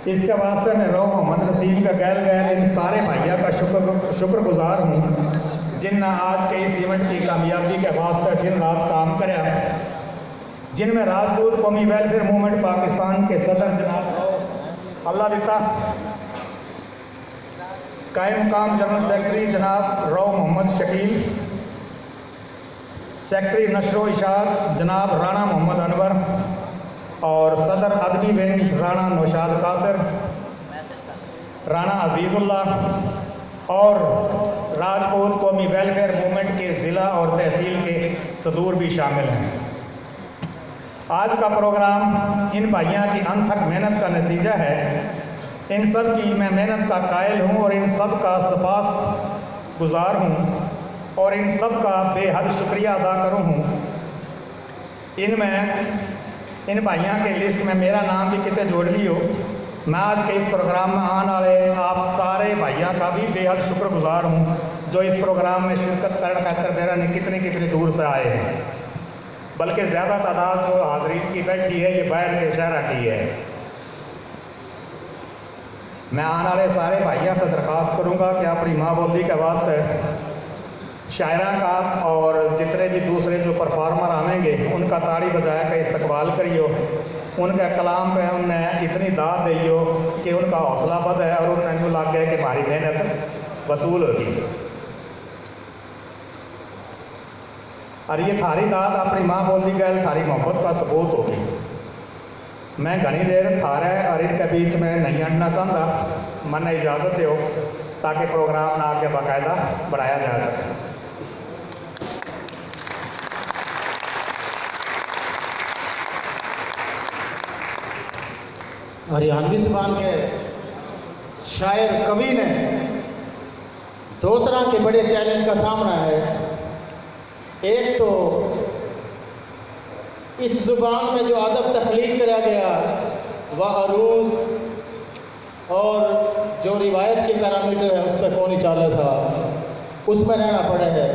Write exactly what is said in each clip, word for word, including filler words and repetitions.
इसके वास्ते मैं रौ मोहम्मद नसीम का गैल गैल इन सारे भाइयों का शुक्र, शुक्रगुजार हूँ, जिनने आज के इस इवेंट की कामयाबी के वास्ते दिन रात काम करया, जिनमें राजपूत कौमी वेलफेयर मूवमेंट पाकिस्तान के सदर जनाब अल्लाह दिता, कायम मकाम जनरल सेक्रेटरी जनाब रौ मोहम्मद शकील, सेक्रेटरी नशरो इशात जनाब राणा मोहम्मद अनवर और सदर अदबी विंग राणा नौशाद कासिर, राणा अजीजुल्ला और राजपूत कौमी वेलफेयर मूवमेंट के ज़िला और तहसील के सदूर भी शामिल हैं। आज का प्रोग्राम इन भाइयों की अनथक मेहनत का नतीजा है। इन सब की मैं मेहनत का कायल हूँ और इन सब का सपास गुजार हूँ और इन सब का बेहद शुक्रिया अदा करूँ हूँ। इनमें, इन भाइयों के लिस्ट में मेरा नाम भी किते जोड़ लियो। मैं आज के इस प्रोग्राम में आने वाले आप सारे भाइयों का भी बेहद शुक्रगुजार हूँ, जो इस प्रोग्राम में शिरकत करने खातर मेरा ने कितने कितने दूर से आए हैं, बल्कि ज़्यादा तादाद जो हाजरीन की बैठी है, ये बाहर के शहर की है। मैं आने वाले सारे भाइयों से दरखास्त करूँगा कि अपनी माँ बोली के वास्ते शायरा का और जितने भी दूसरे जो परफॉर्मर आवेंगे, उनका ताड़ी बजाया का इस्तकबाल करियो, उनके कलाम पे उन्हें इतनी दाद दियो कि उनका हौसला बढ़े और उन्हें यूँ लग गए कि हमारी मेहनत वसूल होगी। और ये थारी दाद अपनी माँ बोली गैल थारी मोहब्बत का सबूत होगी। मैं घणी देर थारे और इनके बीच में नहीं अड़ना चाहता, मन्ने इजाज़त दो ताकि प्रोग्राम ना आगे बाकायदा बढ़ाया जा सके। हरियाणवी ज़बान के शायर कवि ने दो तरह के बड़े चैलेंज का सामना है। एक तो इस जुबान में जो अदब तख्लीक करा गया, वह अरूज और जो रिवायत के पैरामीटर है, उस पर कौन ही चाले था, उसमें रहना पड़े है।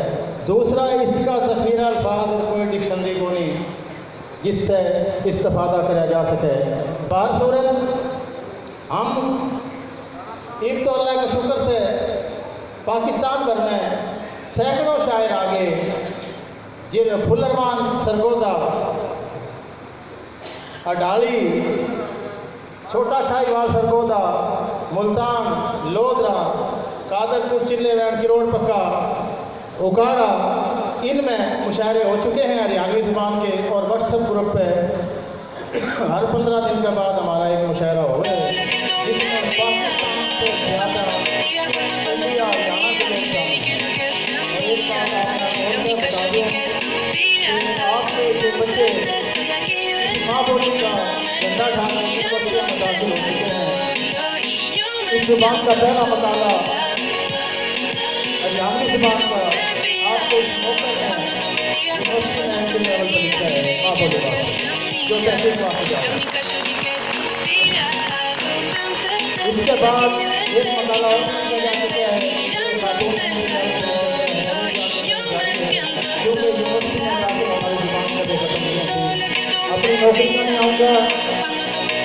दूसरा, इसका ज़ख़ीरा अल्फाज और कोई डिक्शनरी को नहीं, जिससे इस्तिफादा करा जा सके। बार सूरत, हम एक तो अल्लाह के शुक्र से पाकिस्तान भर में सैकड़ों शायर आ गए, जिन फुलरमान सरगोदा, अडाली, छोटा शाहीवाल सरगोदा, मुल्तान, लोधरा, कादरपुर, चिल्ले वैन, किरोड़ पक्का, उकाड़ा, इनमें मुशायरे हो चुके हैं हरियाणवी ज़ुबान के। और WhatsApp ग्रुप पे हर पन्द्रह दिन के बाद हमारा एक मुशायरा हो रहा है, जिसमें पाकिस्तान से ज़्यादा इंडिया, हरियाणा के लोग शामिल हैं। और एक बात आप मैं खोल कर बता दूं कि आपके जो बच्चे इस माँ बोली का झंडा ठाने के लिए मुतासिर हो चुके हैं, इस जुबान का पहला मकाला हरियाणवी जुबान का आपको इस मौके में यूनिवर्सिटी में एंट्री लेवल पर लिखा है, माँ बोली बाबा, जो तहसील वहाँ पे जाओ। इसके बाद एक मकाला और लिखा जा चुका है, जो खातून ने एंट्री लेवल पर लिखा है, जो कि यूनिवर्सिटी में दाखिल हमारी जुबान का देखा तो नहीं होती। अपनी नौकरी का नहीं आऊँगा।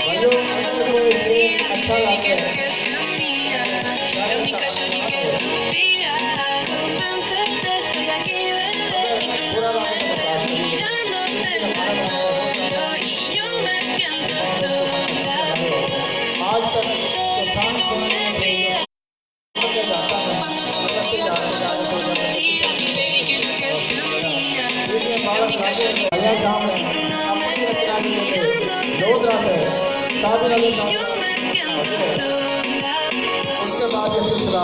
भाइयों, अगर कोई शेर अच्छा गाता है, आज तक तो शांत होने में उसके बाद ये सिलसिला